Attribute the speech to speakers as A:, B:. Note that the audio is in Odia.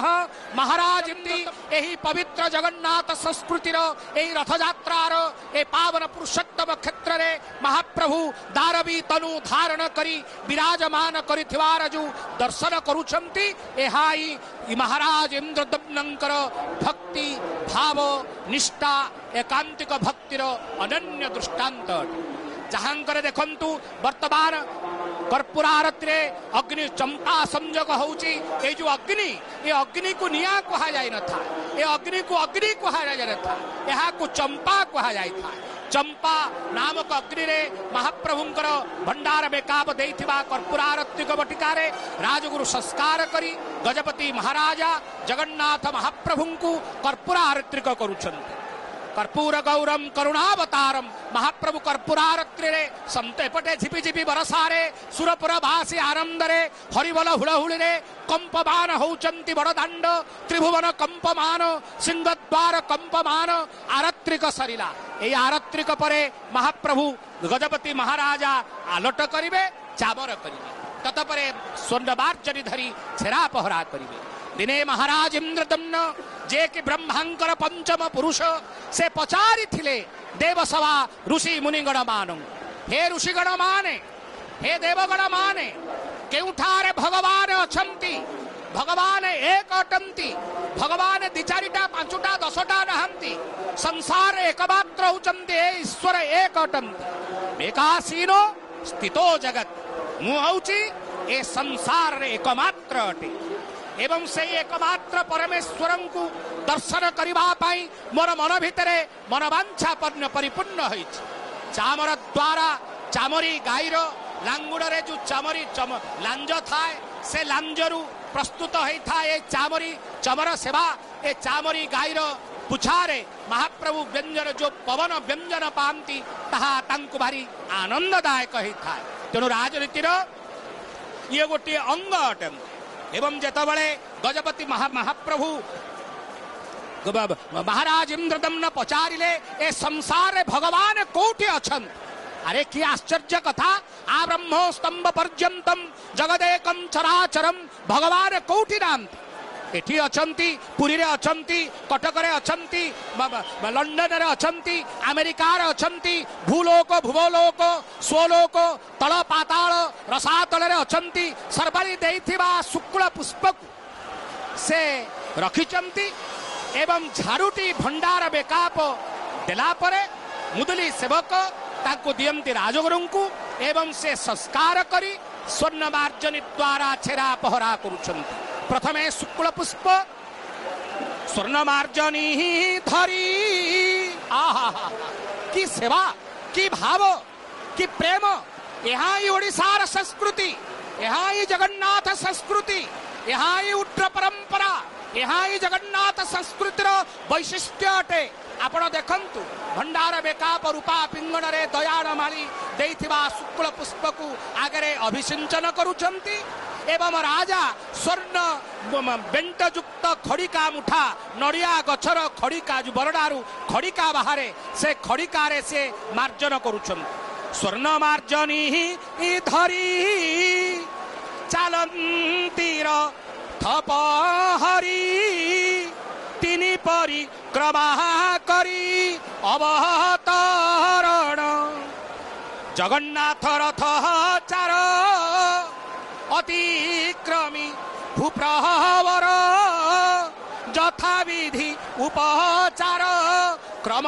A: ନମଃ। ମହାରାଜ ଏହି ପବିତ୍ର ଜଗନ୍ନାଥ ସଂସ୍କୃତିର ଏହି ରଥଯାତ୍ରାର ଏ ପାବନ ପୁରୁଷୋତ୍ତମ କ୍ଷେତ୍ରରେ ମହାପ୍ରଭୁ ଦାରବୀ ତନୁ ଧାରଣ କରି ବିରାଜମାନ କରିଥିବାର ଯୋଉ ଦର୍ଶନ କରୁଛନ୍ତି, ଏହା ହିଁ ମହାରାଜ ଇନ୍ଦ୍ରଦମ୍ନଙ୍କର ଭକ୍ତି ଭାବ ନିଷ୍ଠା ଏକାନ୍ତିକ ଭକ୍ତିର ଅନନ୍ୟ ଦୃଷ୍ଟାନ୍ତ ଅଟେ। ଯାହାଙ୍କର ଦେଖନ୍ତୁ ବର୍ତ୍ତମାନ କର୍ପୂର ଆରତୀରେ ଅଗ୍ନି ଚମ୍ପା ସଂଯୋଗ ହଉଛି। ଏଇ ଯୋଉ ଅଗ୍ନି, ଏ ଅଗ୍ନିକୁ ନିଆଁ କୁହାଯାଇନଥାଏ, ଏ ଅଗ୍ନିକୁ ଅଗ୍ନି କୁହାଯାଇନଥାଏ, ଏହାକୁ ଚମ୍ପା କୁହାଯାଇଥାଏ। ଚମ୍ପା ନାମକ ଅଗ୍ନିରେ ମହାପ୍ରଭୁଙ୍କର ଭଣ୍ଡାର ବେକାବ ଦେଇଥିବା କର୍ପୂର ଆରତିକ ବଟିକାରେ ରାଜଗୁରୁ ସଂସ୍କାର କରି ଗଜପତି ମହାରାଜା ଜଗନ୍ନାଥ ମହାପ୍ରଭୁଙ୍କୁ କର୍ପୂର ଆରତ୍ରିକ କରୁଛନ୍ତି। କର୍ପୂର ଗୌରମ କରୁଣାବତାରମ। ମହାପ୍ରଭୁ କର୍ପୂରାରତ୍ରିରେ ସନ୍ତ ଏପଟେ ଝିପି ଝିପି ବରସାରେ ସୁରପୁର ଭାସି ଆନନ୍ଦରେ ହରିବଲ ହୁଳହୁଳିରେ କମ୍ପମାନ ହଉଛନ୍ତି ବଡ଼ଦାଣ୍ଡ, ତ୍ରିଭୁବନ କମ୍ପମାନ, ସିଂହଦ୍ୱାର କମ୍ପମାନ। ଆରତ୍ରିକ ସରିଲା। ଏଇ ଆରତ୍ରିକ ପରେ ମହାପ୍ରଭୁ ଗଜପତି ମହାରାଜା ଆଲୋଟ କରିବେ, ଚାମର କରିବେ, ତତପରେ ସ୍ୱର୍ଣ୍ଣମାର୍ଜନୀ ଧରି ଛେରା ପହରା କରିବେ। ଦିନେ ମହାରାଜ ଇନ୍ଦ୍ରଦମ୍ନ, ଯେ କି ବ୍ରହ୍ମାଙ୍କର ପଞ୍ଚମ ପୁରୁଷ, ସେ ପଚାରିଥିଲେ ଦେବସଭା ଋଷି ମୁନିଗଣ ମାନଙ୍କୁ, ହେ ଋଷିଗଣ ମାନେ, ହେ ଦେବଗଣ ମାନେ, କେଉଁଠାରେ ଭଗବାନ ଅଛନ୍ତି? ଭଗବାନ ଏକ ଅଟନ୍ତି। ଭଗବାନ ଦି ଚାରିଟା ପାଞ୍ଚଟା ଦଶଟା ନାହାନ୍ତି। ସଂସାରରେ ଏକମାତ୍ର ହଉଛନ୍ତି ଏ ଈଶ୍ୱର, ଏକ ଅଟନ୍ତି। ଏକାସୀନ ସ୍ଥିତୋ ଜଗତ। ମୁଁ ହଉଛି ଏ ସଂସାରରେ ଏକମାତ୍ର ଅଟେ ଏବଂ ସେଇ ଏକମାତ୍ର ପରମେଶ୍ୱରଙ୍କୁ ଦର୍ଶନ କରିବା ପାଇଁ ମୋର ମନ ଭିତରେ ମନବାଞ୍ଛା ପରିପୂର୍ଣ୍ଣ ହୋଇଛି। ଚାମର ଦ୍ୱାରା ଚାମରି ଗାଈର ଲାଙ୍ଗୁଡ଼ରେ ଯୋଉ ଚାମରି ଲାଞ୍ଜ ଥାଏ, ସେ ଲାଞ୍ଜରୁ ପ୍ରସ୍ତୁତ ହେଇଥାଏ ଏ ଚାମରି ଚମର ସେବା। ଏ ଚାମରି ଗାଈର ପୁଛାରେ ମହାପ୍ରଭୁ ବ୍ୟଞ୍ଜନ ଯୋଉ ପବନ ବ୍ୟଞ୍ଜନ ପାଆନ୍ତି, ତାହା ତାଙ୍କୁ ଭାରି ଆନନ୍ଦଦାୟକ ହେଇଥାଏ। ତେଣୁ ରାଜନୀତିର ଇଏ ଗୋଟିଏ ଅଙ୍ଗ ଅଟେ। ଏବଂ ଯେତେବେଳେ ଗଜପତି ମହାପ୍ରଭୁ ମହାରାଜ ଇନ୍ଦ୍ରଦମ୍ନ ପଚାରିଲେ, ଏ ସଂସାରରେ ଭଗବାନ କୋଉଠି ଅଛନ୍ତି? ଆରେ କି ଆଶ୍ଚର୍ଯ୍ୟ କଥା! ଆ ବ୍ରହ୍ମ ସ୍ତମ୍ଭ ପର୍ଯ୍ୟନ୍ତମ ଜଗଦେକಂ ଚରାଚରମ। ଭଗବାନ କୋଉଠି ନାହାନ୍ତି। ଏଠି ଅଛନ୍ତି, ପୁରୀରେ ଅଛନ୍ତି, କଟକରେ ଅଛନ୍ତି, ଲଣ୍ଡନରେ ଅଛନ୍ତି, ଆମେରିକାରେ ଅଛନ୍ତି, ଭୂଲୋକ ଭୁବଲୋକ ସ୍ୱଲୋକ ତଳ ପାତାଳ ରସାତଳରେ ଅଛନ୍ତି। ସର୍ବାରି ଦେଇଥିବା ଶୁକ୍ଳ ପୁଷ୍ପକୁ ସେ ରଖିଛନ୍ତି ଏବଂ ଝାଡ଼ୁଟି ଭଣ୍ଡାର ବେକାପ ଦେଲା ପରେ ମୁଦୁଲି ସେବକ ତାଙ୍କୁ ଦିଅନ୍ତି ରାଜଗୁରୁଙ୍କୁ ଏବଂ ସେ ସଂସ୍କାର କରି ସ୍ୱର୍ଣ୍ଣ ମାର୍ଜନୀ ଦ୍ୱାରା ଛେରା ପହରା କରୁଛନ୍ତି। ପ୍ରଥମେ ଶୁକ୍ଳ ପୁଷ୍ପ ସ୍ୱର୍ଣ୍ଣ ମାର୍ଜନୀ ଧରି। ଆହା, କି ସେବା, କି ଭାବ, କି ପ୍ରେମ! ଏହା ହିଁ ଓଡ଼ିଶାର ସଂସ୍କୃତି, ଏହା ହିଁ ଜଗନ୍ନାଥ ସଂସ୍କୃତି, ଏହା ହିଁ ଉଡ୍ର ପରମ୍ପରା, ଏହା ହିଁ ଜଗନ୍ନାଥ ସଂସ୍କୃତିର ବୈଶିଷ୍ଟ୍ୟ ଅଟେ। ଆପଣ ଦେଖନ୍ତୁ, ଭଣ୍ଡାର ବେକାପ ରୂପା ପିଙ୍ଗଣରେ ଦୟାଣ ମାଳି ଦେଇଥିବା ଶୁକ୍ଳ ପୁଷ୍ପକୁ ଆଗରେ ଅଭିସିଞ୍ଚନ କରୁଛନ୍ତି ଏବଂ ରାଜା ସ୍ୱର୍ଣ୍ଣ ବେଣ୍ଟଯୁକ୍ତ ଖଡ଼ିକା ମୁଠା, ନଡ଼ିଆ ଗଛର ଖଡ଼ିକା, ଯୋଉ ବରଡ଼ାରୁ ଖଡ଼ିକା ବାହାରେ, ସେ ଖଡ଼ିକାରେ ସେ ମାର୍ଜନ କରୁଛନ୍ତି। ସ୍ୱର୍ଣ୍ଣ ମାର୍ଜନୀ ଧରି ଚାଲନ୍ତିର ଥପହରି ତିନି ପରିକ୍ରମା କରି ଅବତରଣ। ଜଗନ୍ନାଥ ରଥ ଚାର ଅତିକ୍ରମୀ ଭୂପ୍ରବର ଯଥାବିଧି ଉପଚାର କ୍ରମ।